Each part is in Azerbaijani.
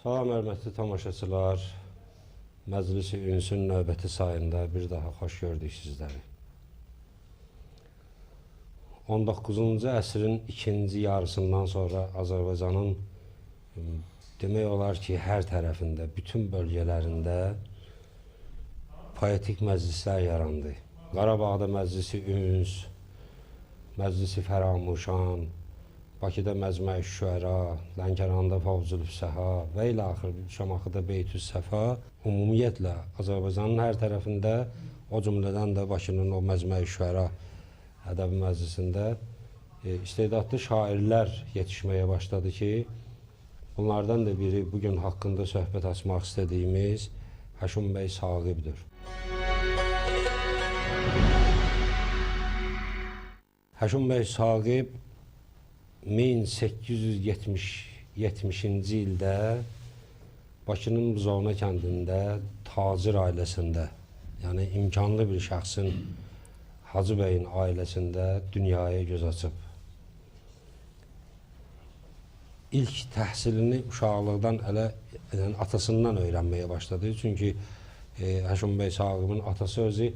Salam hörmətli tamaşaçılar, Məclisi Ünsün növbəti sayında bir daha xoş gördük sizləri. 19-cu əsrin ikinci yarısından sonra Azərbaycanın demək olar ki, hər tərəfində, bütün bölgələrində poetik məclislər yarandı. Qarabağda Məclisi Üns, Məclisi Fəramuşan, Bakıda Məcmə-i Şüəra, Lənkəranda Favzül Füsəha və ilə axır Şamaxıda Beytü Səfa ümumiyyətlə Azərbaycanın hər tərəfində, o cümlədən də Bakının o Məcmə-i Şüəra ədəbi məclisində istedadlı şairlər yetişməyə başladı ki, bunlardan da biri bugün haqqında söhbət açmaq istədiyimiz Həşim bəy Saqibdir. Həşim bəy Saqib 1870-ci ildə Bakının Buzovna kəndində tacir ailəsində, yəni imkanlı bir şəxsin, Hacı bəyin ailəsində dünyaya göz açıb. İlk təhsilini uşaqlıqdan elə yəni atasından öyrənməyə başladı. Çünki Həşim bəy Saqibin atası özü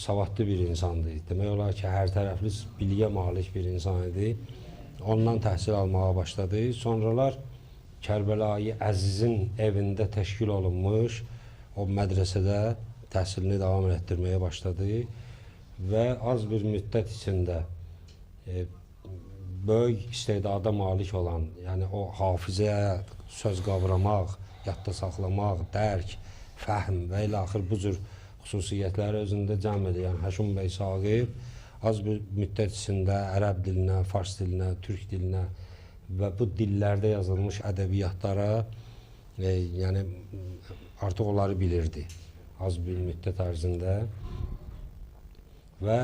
savadlı bir insandı. Demək olar ki, hər tərəfli biliyə malik bir insan idi. Ondan təhsil almağa başladı. Sonralar Kərbəlayı Əzizin evində təşkil olunmuş o mədrəsədə təhsilini davam etdirməyə başladı və az bir müddət içində böyük istedada malik olan, yəni o hafizəyə söz qavramaq, yadda saxlamaq, dərk, fəhm və ilə axır bu cür xüsusiyyətləri özündə cəm edən Həşim bəy Saqib az bir müddət içində ərəb dilinə, fars dilinə, türk dilinə və bu dillərdə yazılmış ədəbiyyatlara, yəni artıq onları bilirdi az bir müddət ərzində və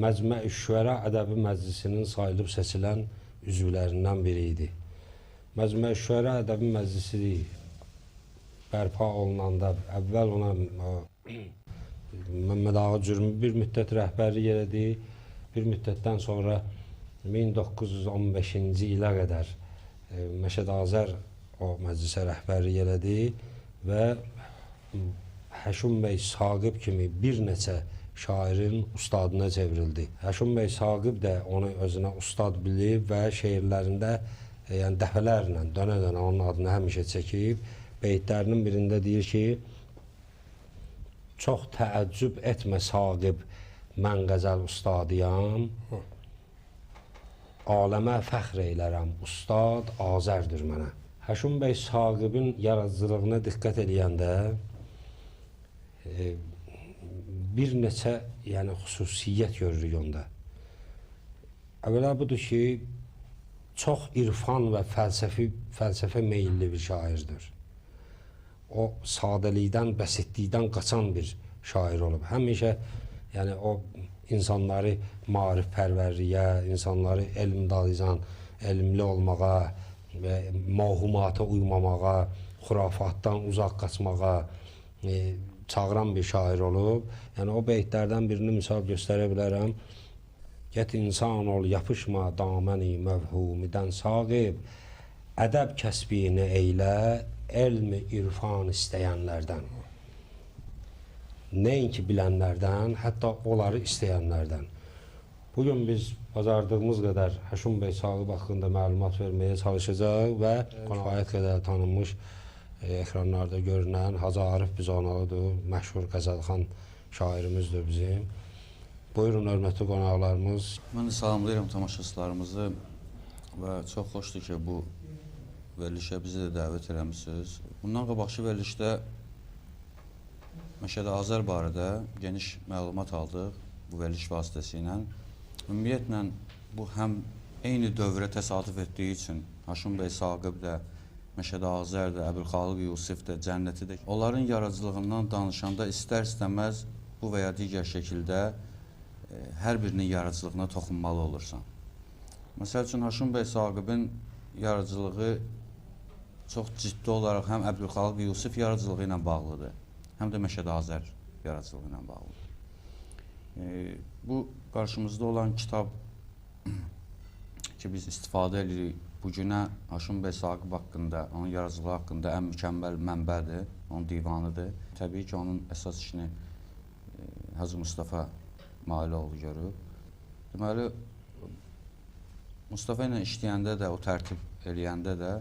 Məcmə-i Şüəra Ədəbi Məclisinin sayılıb seçilən üzvlərindən biri idi. Məcmə-i Şüəra Ədəbi Məclisi bərpa olunanda əvvəl ona Məmməd Ağa Cürmü bir müddət rəhbərlik elədi. Bir müddətdən sonra 1915-ci ilə qədər Məşəd Azər o məclisə rəhbərlik elədi və Həşim bəy Saqib kimi bir neçə şairin ustadına çevrildi. Həşim bəy Saqib də onu özünə ustad bilib və şeirlərində yəni dəfələrlə, dönə-dönə onun adını həmişə çəkib. Beytlərinin birində deyir ki, çox təəccüb etmə Saqib, mən qəzəl ustadıyam, aləmə fəxr eylərəm, ustad Azərdir mənə. Həşim bəy Saqibin yaradıcılığına diqqət eləyəndə bir neçə yəni, xüsusiyyət görürük onda. Əvvəla budur ki, çox irfan və fəlsəfə meyilli bir şairdir. O sadəlikdən, bəsitlikdən qaçan bir şair olub. Həmişə yəni, o insanları maarifpərvərliyə, insanları elm dalıcan, elmli olmağa, məhumata uymamağa, xurafatdan uzaq qaçmağa çağıran bir şair olub. Yəni, o beytlərdən birini misal göstərə bilərəm. Get insan ol, yapışma daməni məvhumidən Saqib, ədəb kəsbini eylə, elmi irfan istəyənlərdən. Nəinki bilənlərdən, hətta onları istəyənlərdən. Bugün biz bacardığımız qədər Həşim bəy Saqib haqqında məlumat verməyə çalışacaq və kifayət qədər tanınmış ekranlarda görünən Hacı Arif Buzovnalıdır, məşhur Qəzəlxan şairimizdir bizim. Buyurun, hörmətli qonaqlarımız. Mən də salamlayıram tamaşaçılarımızı və çox xoşdur ki, bu verilişə bizi də dəvət eləmişsiniz. Bundan qabaqki verilişdə Məşədi Azər barədə geniş məlumat aldıq bu veriliş vasitəsilə. Ümumiyyətlə, bu həm eyni dövrə təsadüf etdiyi üçün Həşim bəy Saqib də, Məşədi Azər də, Əbülxalıq Yusif də, Cənnəti də, onların yaradıcılığından danışanda istər-istəməz bu və ya digər şəkildə hər birinin yaradıcılığına toxunmalı olursan. Məsəl üçün, Həşim bəy Saqibin yaradıcılığı çox ciddi olaraq həm Əbdülxalıq Yusif yaradıcılığı ilə bağlıdır, həm də Məşədi Azər yaradıcılığı ilə bağlıdır. Bu qarşımızda olan kitab ki, biz istifadə edirik Bu günə Haşim bəy Saqib haqqında, onun yaradıcılığı haqqında ən mükəmməl mənbədir, onun divanıdır. Təbii ki, onun əsas işini Hacı Mustafa Mailoğlu görüb. Deməli, Mustafa ilə işləyəndə də, o tərtib eləyəndə də,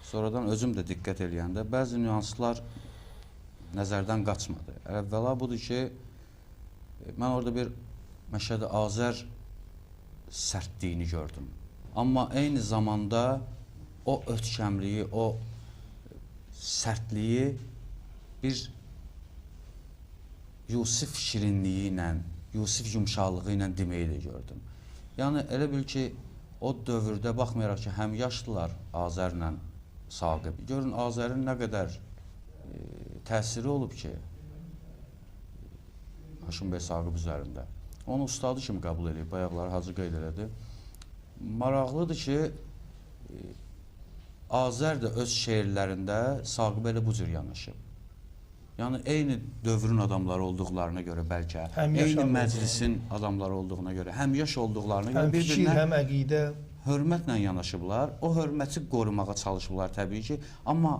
sonradan özüm də diqqət eləyəndə bəzi nüanslar nəzərdən qaçmadı. Əvvəla budur ki, mən orada bir Məşədi Azər sərtliyini gördüm. Amma eyni zamanda o ötkəmliyi, o sərtliyi bir Yusif şirinliyi ilə, Yusif yumşaqlığı ilə deməyi də gördüm. Yəni, elə bil ki, o dövrdə baxmayaraq ki, həm yaşlılar Azərlə Saqib. Görün, Azərin nə qədər təsiri olub ki, Haşim bəy Saqib üzərində. Onu ustadı kimi qəbul edib, bayaqları Hacı qeyd elədi. Maraqlıdır ki, Azər də öz şeirlərində Saqibə elə bu cür yanaşıb. Yəni, eyni dövrün adamları olduqlarına görə bəlkə, eyni məclisin adamları olduğuna görə, həm yaş olduqlarına görə bir-birinə həm əqidə hörmətlə yanaşıblar. O hörməti qorumağa çalışıblar təbii ki, amma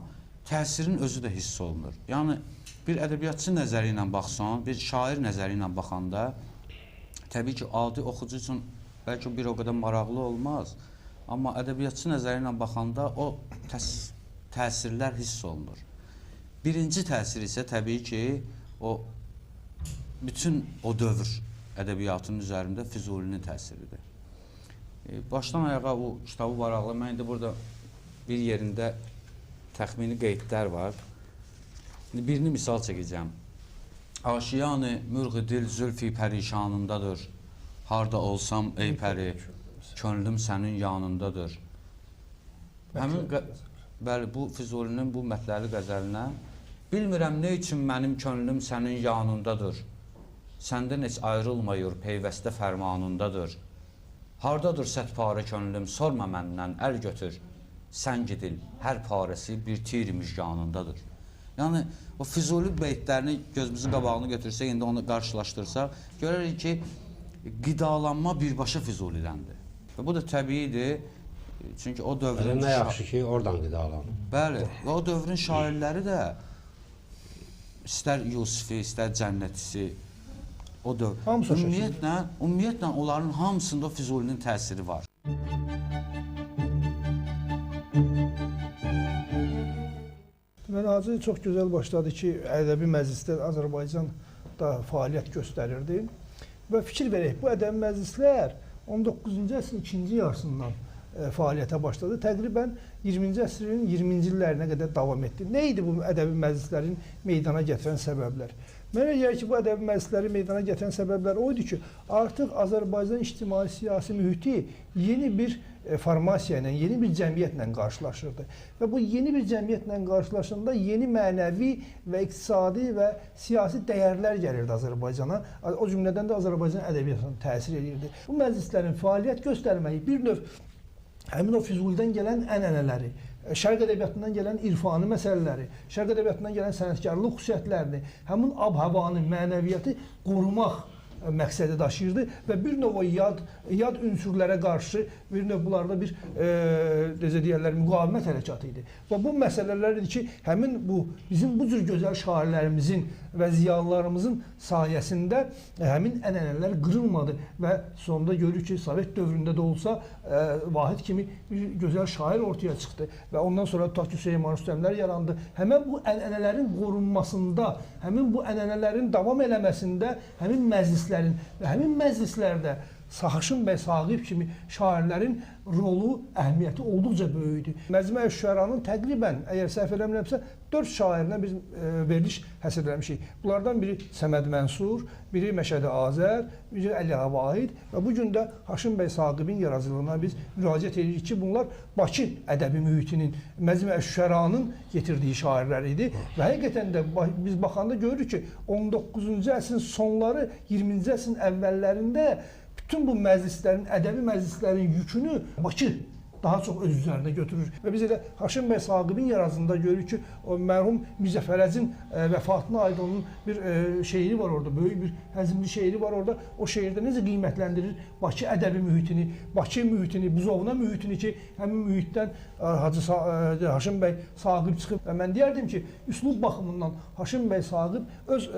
təsirin özü də hiss olunur. Yəni, bir ədəbiyyatçı nəzəri ilə baxsan, bir şair nəzəri ilə baxanda, təbii ki, adi oxucu üçün bəlkə bir o qədər maraqlı olmaz, amma ədəbiyyatçı nəzəri ilə baxanda o təsirlər hiss olunur. Birinci təsir isə təbii ki, o bütün o dövr ədəbiyyatının üzərində Füzulinin təsiridir. Başdan ayağa bu kitabı varaqlı, mən indi burada bir yerində təxmini qeydlər var. İndi birini misal çəkəcəm. Aşiyanı mürğ-i dil zülfi pərişanındadır. Harda olsam ey pəri, könlüm sənin yanındadır. Həmin, bəli, bu Füzulinin bu mətləli qəzəlinə bilmirəm nə üçün mənim könlüm sənin yanındadır. Səndən heç ayrılmayır, peyvəstə fərmanındadır. Hardadır sət parə könlüm, sorma məndən, əl götür. Sən gidil, hər parəsi bir tir müjganındadır. Yəni, o Füzuli beytlərini gözümüzün qabağını götürsək, indi onu qarşılaşdırsaq, görərik ki, qidalanma birbaşa Füzulidəndir. Və bu da təbiidir, çünki o dövrün... Nə yaxşı ki, oradan qidalanır. Bəli, və o dövrün şairləri də istər Yusifi, istər Cənnətisi, o dövr. Ümumiyyətlə, onların hamısında o Füzulinin təsiri var. Deməli, Hacı çox gözəl başladı ki, ədəbi məclislər Azərbaycanda fəaliyyət göstərirdi. Və fikir verək, bu ədəbi məclislər 19-cu əsrin ikinci yarısından fəaliyyətə başladı. Təqribən 20-ci əsrin 20-ci illərinə qədər davam etdi. Nə idi bu ədəbi məclislərin meydana gətirən səbəblər? Mənə gəlir ki, bu ədəbi məclisləri meydana gətirən səbəblər o idi ki, artıq Azərbaycan ictimai siyasi mühiti yeni bir formasiya ilə, yeni bir cəmiyyətlə qarşılaşırdı. Və bu yeni bir cəmiyyətlə qarşılaşanda yeni mənəvi və iqtisadi və siyasi dəyərlər gəlirdi Azərbaycana. O cümlədən də Azərbaycan ədəbiyyatına təsir edirdi. Bu məclislərin fəaliyyət göstərməyi bir növ həmin o Füzulidən gələn ənənələri, Şərq ədəbiyyatından gələn irfani məsələləri, Şərq ədəbiyyatından gələn sənətkarlıq xüsusiyyətlərini, həmin ab-havanı, mənəviyyatı qorumaq məqsədi daşıyırdı və bir növ o yad ünsürlərə qarşı bir növ bunlarda bir, necə deyərlər, müqavimət hərəkatı idi. Və bu məsələlər idi ki, həmin bu bizim bu cür gözəl şairlərimizin və ziyalılarımızın sayəsində həmin ənənələr qırılmadı və sonda görürük ki, Sovet dövründə də olsa Vahid kimi bir gözəl şair ortaya çıxdı və ondan sonra tutaq ki, Süleyman Rüstəmlər yarandı. Həmin bu ənənələrin qorunmasında, həmin bu ənənələrin davam eləməsində, həmin məclislərin və həmin məclislərdə Haşim bəy Saqib kimi şairlərin rolu, əhəmiyyəti olduqca böyükdür. Məcmə-i Şüəranın təqribən, əgər səhv eləmirəmsə, 4 şairinə biz veriliş həsr eləmişik. Bunlardan biri Səməd Mənsur, biri Məşədi Azər, biri Əli Ağa Vahid və bu gün də Haşim bəy Saqibin yaradıcılığına biz müraciət edirik ki, bunlar Bakı ədəbi mühitinin, Məcmə-i Şüəranın getirdiyi şairlər idi. Və həqiqətən də biz baxanda görürük ki, 19-cu əsrin sonları, 20-ci əsrin əvvəllərində bütün bu məclislərin, ədəbi məclislərin yükünü Bakı daha çox öz üzərinə götürür. Və biz elə Haşim bəy Saqibin yarazında görürük ki, o mərhum Mirzə Fərəcin vəfatına aid onun bir şeiri var orada, böyük bir həzmli şeiri var orada. O şeirdə necə qiymətləndirir Bakı ədəbi mühitini, Bakı mühitini, Buzovna mühitini ki, həmin mühitdən Haşim bəy Saqib çıxıb. Və mən deyərdim ki, üslub baxımından Haşim bəy Saqib öz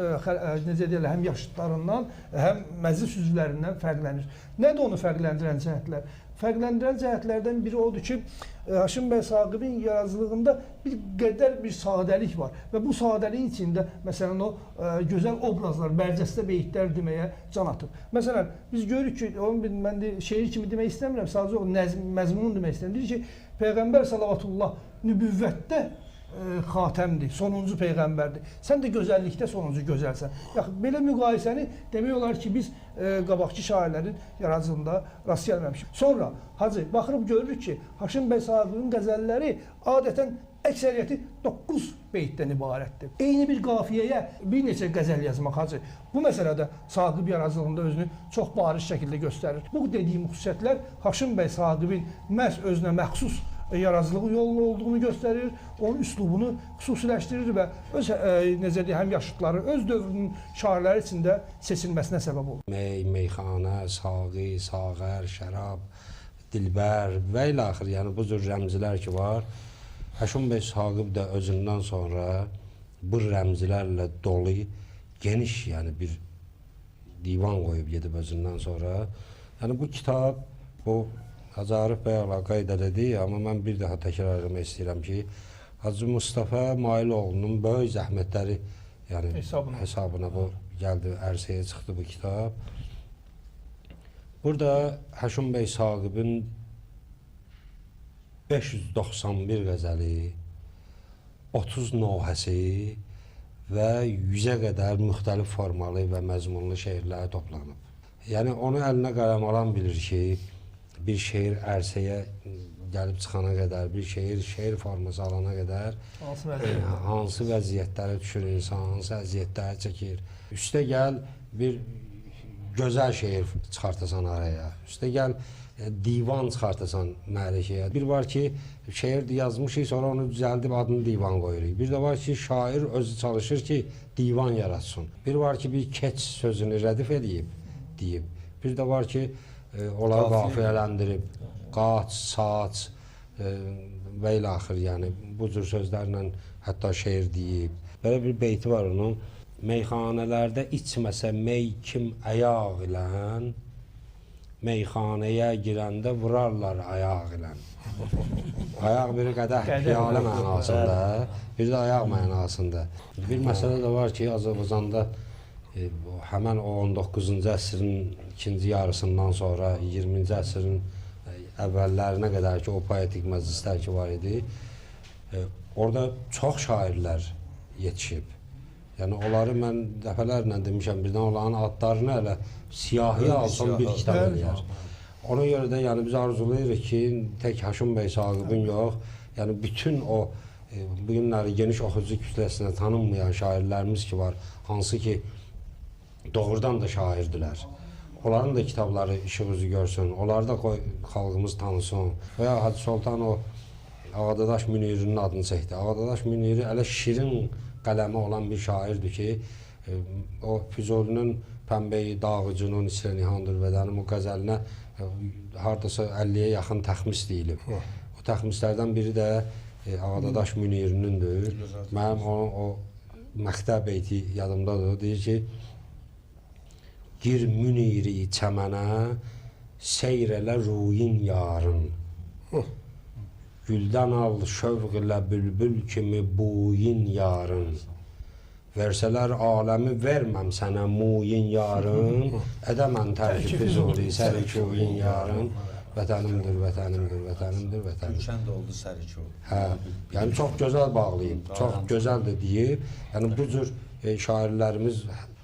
necə deyirlər, həm yaşıdlarından, həm məclis üzvlərindən fərqlənir. Nədir onu fərqləndirən cəhətlər? Fərqləndirən cəhətlərdən biri odur ki, Haşim bəy Saqibin yaradıcılığında bir qədər bir sadəlik var və bu sadəliyin içində məsələn o gözəl obrazlar, bərcəstə beytlər deməyə can atıb. Məsələn, biz görürük ki, onu mən də şeir kimi demək istəmirəm, sadəcə o məzmununu demək istəyirəm. Deyir ki, Peyğəmbər salavatullah nübüvvətdə xatəmdir, sonuncu peyğəmbərdir. Sən də gözəllikdə sonuncu gözəlsən. Yaxud belə müqayisəni demək olar ki, biz qabaqçı şairlərin yaradıcılığında rast gəlməmişik. Sonra, Hacı, baxırıq görürük ki, Haşim bəy Saqibin qəzəlləri adətən əksəriyyəti 9 beytdən ibarətdir. Eyni bir qafiyəyə bir neçə qəzəl yazmaq, Hacı. Bu məsələdə Saqib yaradıcılığında özünü çox bariz şəkildə göstərir. Bu dediyim xüsusiyyətlər Haşim bəy Saqibin məhz özünə məxsus yaradıcılığı yolunu olduğunu göstərir, onun üslubunu xüsusiləşdirir və öz necə deyək, həm yaşıdları, öz dövrünün şairləri içində seçilməsinə səbəb olur. Mey, meyxanə, saqi, sağər, şərab, dilbər və ilaxır, yəni bu cür rəmzlər ki var. Haşim bəy Saqib də özündən sonra bu rəmzlərlə dolu geniş, yəni bir divan qoyub gedib özündən sonra. Yəni bu kitab, bu Hacı Arif bəy qeyd elədi, amma mən bir daha təkrar etmək istəyirəm ki, Hacı Mustafa Mailoğlunun böyük zəhmətləri, yəni hesabına bu gəldi, ərsəyə çıxdı bu kitab. Burada Haşim bəy Saqibin 591 qəzəli, 30 nohəsi və 100-ə qədər müxtəlif formalı və məzmunlu şeirlər toplanıb. Yəni onu əlinə qələm alan bilir ki, bir şeir ərsəyə gəlib çıxana qədər, bir şeir şeir forması alana qədər hansı vəziyyətlərə düşür insan, hansı əziyyətləri çəkir. Üstə gəl bir gözəl şeir çıxartasan araya, üstə gəl divan çıxartasan mərikəyə. Bir var ki, şeir yazmışıq, sonra onu düzəldib adını divan qoyuruq. Bir də var ki, şair özü çalışır ki, divan yaratsın. Bir var ki, bir keç sözünü rədif edib, deyib. Bir də var ki, onları qafiyələndirib, qaç, saç və ilaxır, yəni bu cür sözlərlə hətta şeir deyib. Belə bir beyti var onun. Meyxanələrdə içməsə mey kim ayaq ilən, meyxanəyə girəndə vurarlar ayaq ilən. Ayaq biri qədəh piyalə mənasında, bir də ayaq mənasında. Bir məsələ də var ki, Azərbaycanda həmən o 19-cu əsrin ikinci yarısından sonra 20-ci əsrin əvvəllərinə qədər ki, o poetik məclislər ki var idi, orada çox şairlər yetişib. Yəni onları mən dəfələrlə demişəm, birdən onların adlarını hələ siyahıya alsam bir kitab eləyər. Ona görə də yəni biz arzulayırıq ki, tək Haşim bəy Saqibin yox, yəni bütün o bu günləri geniş oxucu kütləsinə tanınmayan şairlərimiz ki var, hansı ki doğrudan da şairdilər. Onların da kitabları işıq üzü görsün, onları da qoy xalqımız tanısın. Və ya Hacı Soltan o Ağadadaş Münirinin adını çəkdi. Ağadadaş Müniri elə şirin qələmi olan bir şairdir ki, o Füzulinin Pəmbəyi Dağıcının İçrə Nihandır bədənim o qəzəlinə hardasa 50-yə yaxın təxmis deyilib. O təxmislərdən biri də Ağadadaş Münirinindir. Mənim onun o məktəb beyti yadımdadır. Deyir ki, gir Müniri çəmənə, seyr elə ruyin yarın. Güldən al şövq ilə bülbül kimi buyin yarın. Versələr aləmi verməm sənə muyin yarın. Edəmən tərki Füzuli sərikuyin yarın. Vətənimdir, vətənimdir, vətənimdir, vətənim. Gülşən də oldu səriku. Hə, yəni çox gözəl bağlayıb, çox gözəl də deyib. Yəni bu cür şairlərimiz,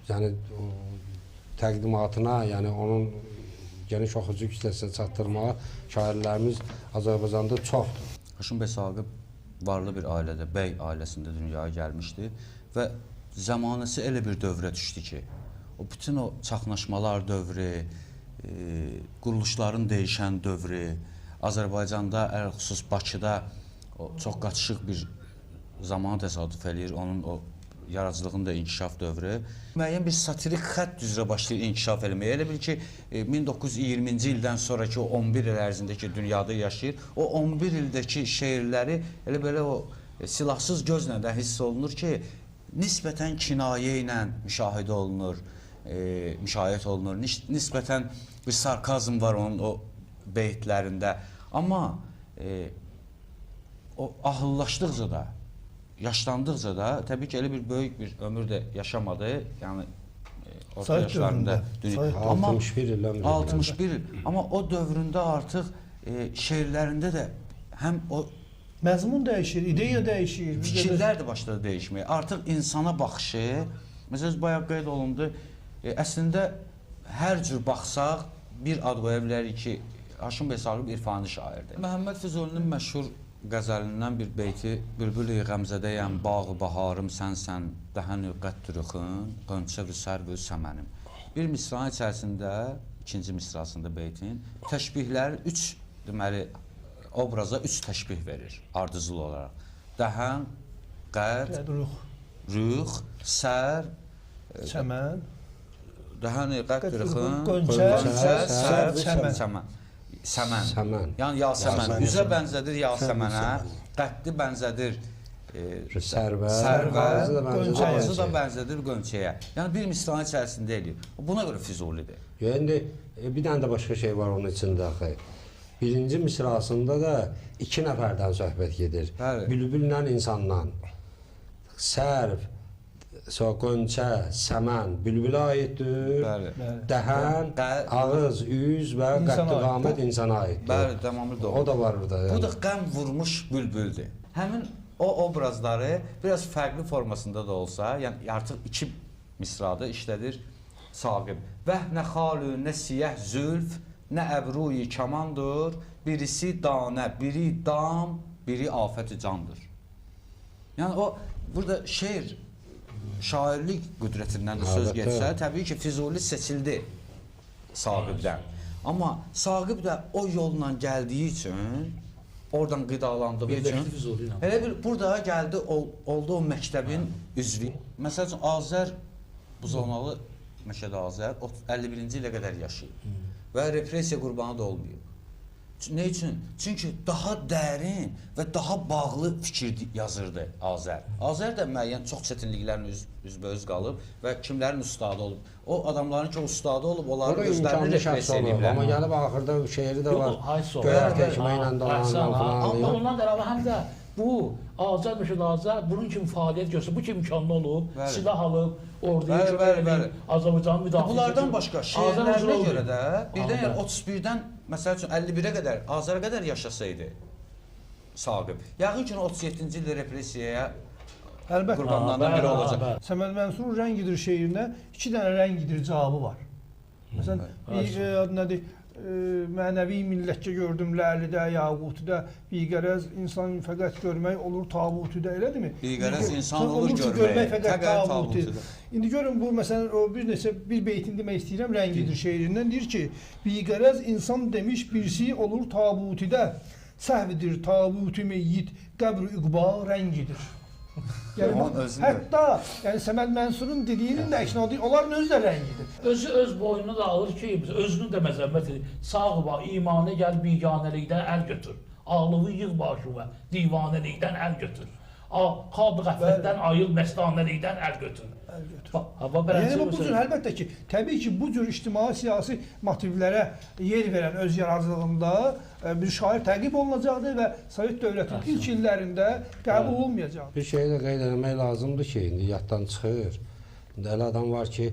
yəni təqdimatına, yəni onun geniş oxucu kütləsinə çatdırmağa şairlərimiz Azərbaycanda çoxdur. Haşim bəy Saqib varlı bir ailədə, bəy ailəsində dünyaya gəlmişdi və zəmanəsi elə bir dövrə düşdü ki, o bütün o çaxnaşmalar dövrü, quruluşların dəyişən dövrü, Azərbaycanda, əlxüsus Bakıda o, çox qaçışıq bir zamana təsadüf eləyir, onun o yaradıcılığın da inkişaf dövrü. Müəyyən bir satirik xətt üzrə başlayır inkişaf eləməyə. Elə bil ki, 1920-ci ildən sonraki o 11 il ərzindəki dünyada yaşayır. O 11 ildəki şeirləri elə belə o silahsız gözlə də hiss olunur ki, nisbətən kinayə ilə müşahidə olunur, müşayiət olunur. Nisbətən bir sarkazm var onun o beytlərində. Amma o ahıllaşdıqca da, yaşlandıqca da, təbii ki, elə bir böyük bir ömür də yaşamadı. Yəni orta yaşlarında. Amma 61 il ömrü. 61 il. Amma o dövründə artıq şeirlərində də həm o məzmun dəyişir, ideya dəyişir. Fikirlər də başladı dəyişməyə. Artıq insana baxışı, məsələn, bayaq qeyd olundu, əslində hər cür baxsaq bir ad qoya bilərik ki, Haşim bəy Saqib irfani şairdir. Məhəmməd Füzulinin məşhur qəzəlindən bir beyti Bülbül-i qəmzədəyəm, bağı baharım sənsən, dəhən-ü qəddürüxün, qönçə və sərvü səmənim. Bir misranın içərisində, ikinci misrasında beytin, təşbihlər üç, deməli, obraza üç təşbih verir ardıcıl olaraq. Dəhən, qəd, rüx, sər, çəmən, dəhən-i qəddürüxün, qönçə, sərv, çəmən. Səmən. Yəni yasəmən. Üzə bənzədir yasəmənə, qəddi bənzədir sərvə, ağzı da bənzədir qönçəyə. Yəni bir misranın içərisində eləyir. Buna görə Füzulidir. İndi bir dənə də başqa şey var onun içində axı. Birinci misrasında da iki nəfərdən söhbət gedir. Bülbüllə insandan. Sərv, qönçə, səmən bülbülə aiddir. Dəhən, ağız, üz və qəddi-qamət insana aiddir. Bəli, tamamilə doğru. O da var burada. Bu da qəm vurmuş bülbüldür. Həmin o obrazları biraz fərqli formasında da olsa, yəni artıq iki misrada işlədir Saqib. Vəh nə xalü, nə siyəh zülf, nə əbruyi kamandır, birisi danə, biri dam, biri afət-i candır. Yəni o, burada şeir, şairlik qüdrətindən də söz getsə, təbii ki, Füzuli seçildi Saqibdən. Amma Saqib də o yolla gəldiyi üçün, oradan qidalandığı üçün, elə bir burada gəldi, oldu o məktəbin üzvü. Məsəl üçün, Azər Buzovnalı Məşədi Azər 51-ci ilə qədər yaşayıb və repressiya qurbanı da olmayıb. Nə üçün? Çünki daha dərin və daha bağlı fikir yazırdı Azər. Azər də müəyyən çox çətinliklərlə üzbəüz qalıb və kimlərin ustadı olub. O adamların ki, ustadı olub, onların özlərini repressiya ediblər. Amma gəlib axırda şeiri də var, göyərtə ekməklə dolandan filan. Amma ondan da əlavə həm də bu Azər Məşədi Azər bunun kimi fəaliyyət göstərir, bu kimi imkanlı olub, silah alıb, orduya kömək edib, Azərbaycanın müdafiəsi. Bunlardan başqa şeirlərinə görə də birdən yəni 31-dən məsəl üçün 51-ə qədər, Azərə qədər yaşasaydı Saqib. Yəqin ki, 37-ci ildə repressiyaya qurbanlarından biri olacaq. Səməd Mənsurun Rəngidir şeirinə iki dənə rəngidir cavabı var. Məsələn, bir nədir? Mənəvi millətcə gördüm ləlidə, yaqutidə, biqərəz insan fəqət görmək olur tabutidə, elədirmi? Biqərəz insan olur görmək fəqət tabutidə. İndi görün bu, məsələn, o bir neçə, bir beytini demək istəyirəm, Rəngidir şeirindən deyir ki, biqərəz insan demiş birisi olur tabutidə, səhvidir tabuti meyyit, qəbr-ü üqba rəngidir. Yəni, hətta yəni, Səməd Mənsurun dediyinin də əksinə odur, onların özü də rəngidir. Özü öz boynunu da alır ki, özünü də məzəmmət edir. Sağ imanə gəl biganəlikdən əl götür. Ağlığı yığ başıva, divanəlikdən əl götür. Xab-ı qəflətdən ayıl, məstanəlikdən əl götür. Yəni bu cür əlbəttə ki, təbii ki, bu cür ictimai siyasi motivlərə yer verən öz yaradıcılığında bir şair təqib olunacaqdır və Sovet dövlətinin ilk illərində qəbul olunmayacaqdır. Bir şeyi də qeyd eləmək lazımdır ki, indi yaddan çıxır. İndi elə adam var ki,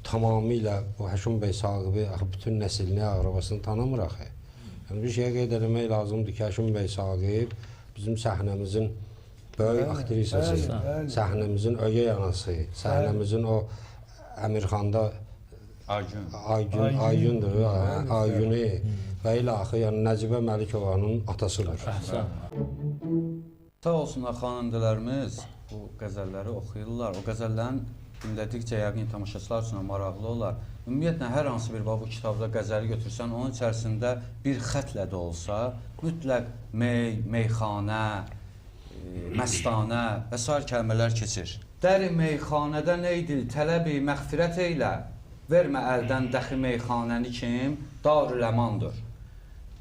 tamamilə bu Həşim bəy Saqibi axı bütün nəslini, ağrabasını tanımır axı. Yəni bir şeyə qeyd eləmək lazımdır ki, Həşim bəy Saqib bizim səhnəmizin böyük aktrisası, səhnəmizin ögey anası, səhnəmizin o Əmirxanda Aygündür, Aygünü və ilaxı, yəni Nəcibə Məlikovanın atasıdır. Sağ olsunlar xanəndələrimiz bu qəzəlləri oxuyurlar. O qəzəllərin Dinlədikcə yəqin tamaşaçılar üçün maraqlı olar. Ümumiyyətlə, hər hansı bir bu kitabda qəzəli götürsən, onun içərisində bir xətlə də olsa, mütləq mey, meyxanə, məstanə və sair kəlmələr keçir. Dəri meyxanədə neydil, tələbi məğfirət eylə, vermə əldən dəxi meyxanəni kim, darül əmandır.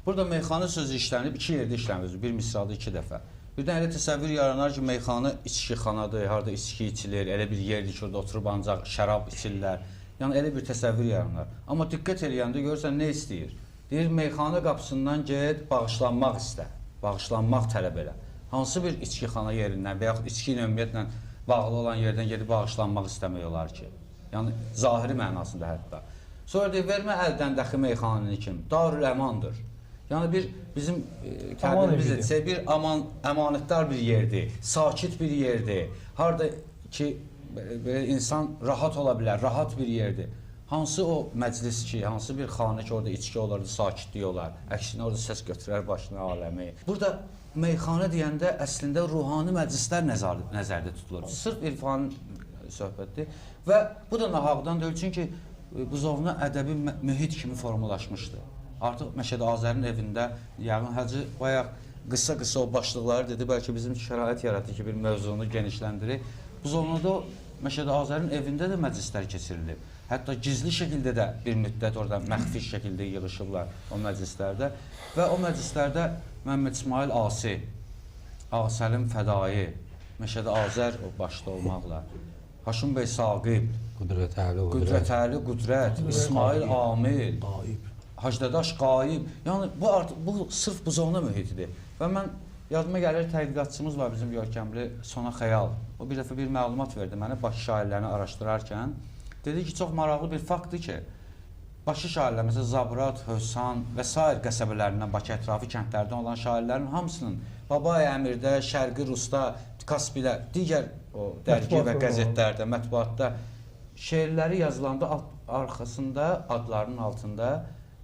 Burada meyxanə sözü işlənib, iki yerdə işlənib, bir misrada iki dəfə. Birdən elə təsəvvür yaranar ki, meyxana içkixanadır, harada içki içilir, elə bir yerdir ki, orada oturub ancaq şərab içirlər. Yəni elə bir təsəvvür yaranar. Amma diqqət eləyəndə görürsən nə istəyir? Deyir, meyxana qapısından get, bağışlanmaq istə, bağışlanmaq tələb elə. Hansı bir içkixana yerindən və yaxud içki ilə ümumiyyətlə bağlı olan yerdən gedib bağışlanmaq istəmək olar ki? Yəni zahiri mənasında hətta. Sonra deyir, vermə əldən dəxi meyxanəni kim? Darül əmandır. Yəni bir bizim təbirimiz etsək, bir əmanətdar bir yerdir, sakit bir yerdir. Harada ki, belə insan rahat ola bilər, rahat bir yerdir. Hansı o məclis ki, hansı bir xanə ki, orada içki olardı, sakitlik olar. Əksinə orada səs götürər başına aləmi. Burada meyxana deyəndə əslində ruhani məclislər nəzərdə tutulur. Sırf irfani söhbətdir. Və bu da nahaqdan deyil, çünki Buzovna ədəbi mühit kimi formalaşmışdı. Artıq Məşədi Azərin evində, yəqin Hacı bayaq qısa-qısa o başlıqları dedi, bəlkə bizim şərait yaratdı ki, bir mövzunu genişləndirir. Buzovnada Məşədi Azərin evində də məclislər keçirilib. Hətta gizli şəkildə də bir müddət orada məxfi şəkildə yığışıblar o məclislərdə. Və o məclislərdə Məmməd İsmail Asi, Ağasəlim Fədai, Məşədi Azər o başda olmaqla, Haşim bəy Saqib, Qüdrət Əli Qüdrət, İsmail Amil, Hacdadaş Qayib. Yəni bu artıq bu sırf Buzovna mühitidir. Və mən yadıma gəlir, tədqiqatçımız var bizim görkəmli Sona Xəyal. O bir dəfə bir məlumat verdi mənə Bakı şairlərini araşdırarkən. Dedi ki, çox maraqlı bir faktdır ki, Bakı şairləri, məsələn Zabrat, Hövsan və sair qəsəbələrindən, Bakı ətrafı kəndlərdən olan şairlərin hamısının Babai Əmirdə, Şərqi Rusda, Kaspidə, digər o dərgi və qəzetlərdə, mətbuatda şeirləri yazılanda arxasında, adlarının altında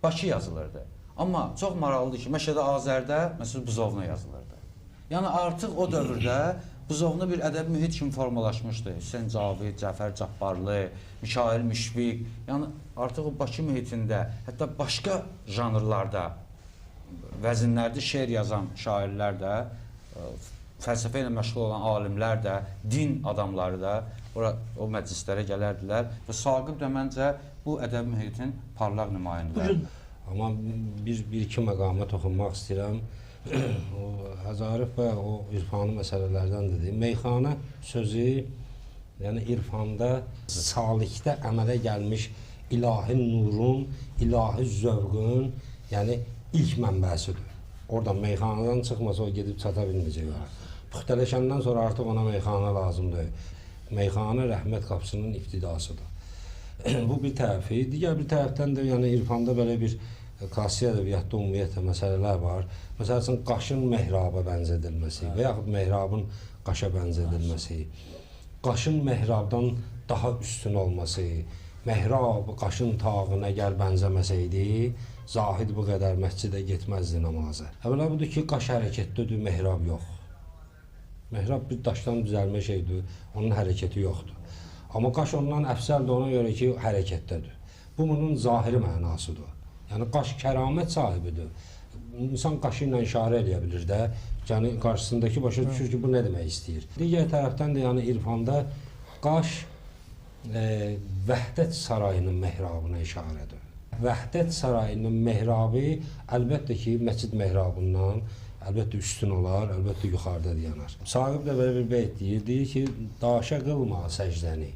Bakı yazılırdı. Amma çox maraqlıdır ki, Məşədi Azərdə, məsələn, Buzovna yazılırdı. Yəni artıq o dövrdə Buzovna bir ədəbi mühit kimi formalaşmışdı. Hüseyn Cavid, Cəfər Cabbarlı, Mikail Müşfiq. Yəni artıq o Bakı mühitində, hətta başqa janrlarda, vəzinlərdə şeir yazan şairlər də, fəlsəfə ilə məşğul olan alimlər də, din adamları da o məclislərə gələrdilər və Saqib də məncə bu ədəbi mühitin parlaq nümayəndələri. Amma bir iki məqama toxunmaq istəyirəm. Hacı Arif bəy o irfani məsələlərdən dedi. Meyxana sözü, yəni irfanda, salikdə əmələ gəlmiş ilahi nurun, ilahi zövqün, yəni ilk mənbəsidir. Oradan meyxanadan çıxmasa o gedib çata bilməyəcək ora. Püxtələşəndən sonra artıq ona meyxana lazımdır. Meyxana rəhmət qapısının ibtidasıdır. Bu bir tərəfi. Digər bir tərəfdən də yəni irfanda belə bir klassik ədəbiyyatda ümumiyyətlə məsələlər var. Məsəl üçün, qaşın mehraba bənzədilməsi və yaxud mehrabın qaşa bənzədilməsi, qaşın mehrabdan daha üstün olması, mehrab qaşın tağına əgər bənzəməsəydi, zahid bu qədər məscidə getməzdi namaza. Əvvəla budur ki, qaş hərəkətlidir, mehrab yox. Mehrab bir daşdan düzəlmə şeydir, onun hərəkəti yoxdur. Amma qaş ondan əfsəldir ona görə ki, hərəkətdədir. Bu, bunun zahiri mənasıdır. Yəni, qaş kəramət sahibidir. İnsan qaşı ilə işarə eləyə bilir də, yəni qarşısındakı başa düşür ki, bu nə demək istəyir. Digər tərəfdən də, yəni irfanda qaş Vəhdət sarayının mehrabına işarədir. Vəhdət sarayının mehrabı əlbəttə ki, məscid mehrabından əlbəttə üstün olar, əlbəttə yuxarıda dayanar. Saqib də belə bir beyt deyir, deyir ki, daşa qılma səcdəni.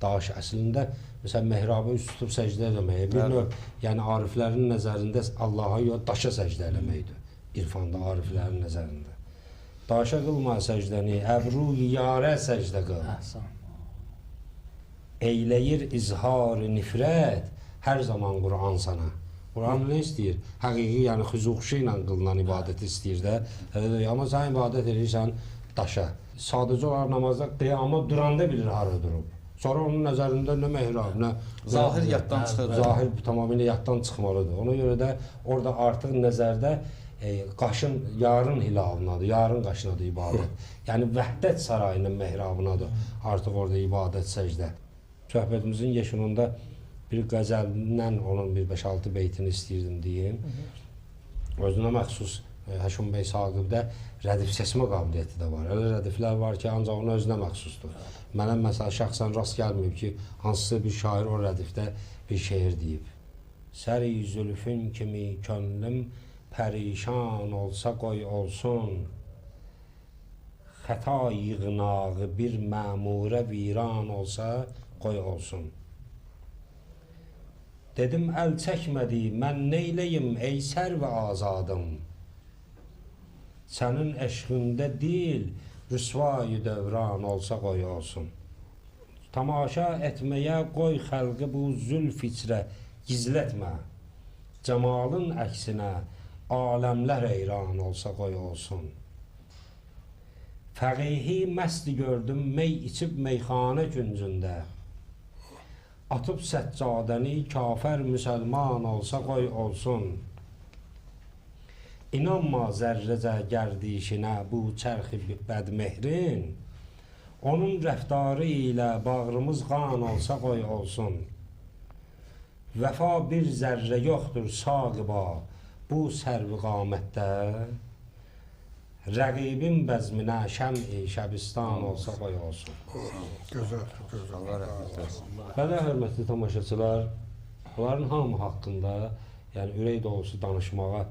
Daş əslində, məsələn, mehrabı üst tutub səcdə eləməyi, bir növ, yəni ariflərin nəzərində Allaha yox, daşa səcdə eləməkdir. İrfanda ariflərin nəzərində. Daşa qılma səcdəni, əbru yarə səcdə qıl. Eyləyir izhar-ı nifrət hər zaman Quran sana. Quran nə istəyir? Həqiqi, yəni xüzuxşu ilə qılınan ibadəti istəyir də. Amma sən ibadət edirsən daşa. Sadəcə olaraq namazda qiyama duranda bilir hara durub. Sonra onun nəzərində nə mehrab, nə... Zahir yaddan çıxır. Zahir tamamilə yaddan çıxmalıdır. Ona görə də orada artıq nəzərdə, qaşın yarın hilalınadır, yarın qaşınadır ibadət. Yəni Vəhdət sarayının mehrabınadır artıq orada ibadət, səcdə. Söhbətimizin yekununda bir qəzəldən onun bir 5-6 beytini istəyirdim deyim. Özünə məxsus Həşim bəy Saqibdə rədif seçmə qabiliyyəti də var. Elə rədiflər var ki, ancaq onun özünə məxsusdur. Mənə məsələn şəxsən rast gəlməyib ki, hansısa bir şair o rədifdə bir şeir deyib. Səri zülfün kimi könlüm pərişan olsa qoy olsun. Xəta yığnağı bir məmurə viran olsa qoy olsun. Dedim əl çəkmədi, mən neyləyim ey sərv azadım. Sənin eşqində deyil, rüsvay dövran olsa qoy olsun. Tamaşa etməyə qoy xəlqi bu zülf içrə gizlətmə. Cəmalın əksinə aləmlər heyran olsa qoy olsun. Fəqihi məst gördüm mey içib meyxanə küncündə. Atıb səccadəni kafər müsəlman olsa qoy olsun. İnanma zərrəcə gərdişinə bu çərxi bədmehrin. Onun rəftarı ilə bağrımız qan olsa qoy olsun. Vəfa bir zərrə yoxdur saqiba bu sərvi qamətdə. Rəqibin bəzminə şəm-i şəbistan olsa qoy olsun. Gözəl, gözəl. Allah rəhmət eləsin. Belə hörmətli tamaşaçılar, bunların hamı haqqında, yəni ürək dolusu danışmağa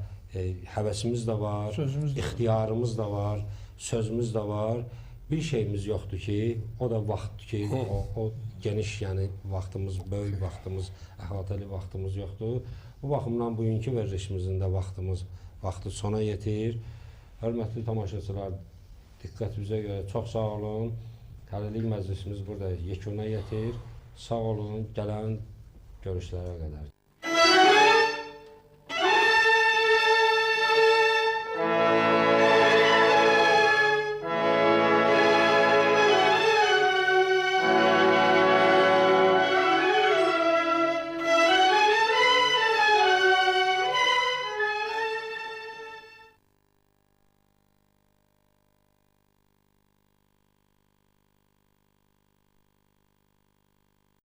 həvəsimiz də var, sözümüz də ixtiyarımız da var, sözümüz də var. Bir şeyimiz yoxdur ki, o da vaxtdır ki, o geniş, yəni vaxtımız, böyük vaxtımız, əhatəli vaxtımız yoxdur. Bu baxımdan bugünkü verilişimizin də vaxtı sona yetir. Hörmətli tamaşaçılar, diqqətinizə görə çox sağ olun. Hələlik məclisimiz burada yekuna yetir. Sağ olun, gələn görüşlərə qədər.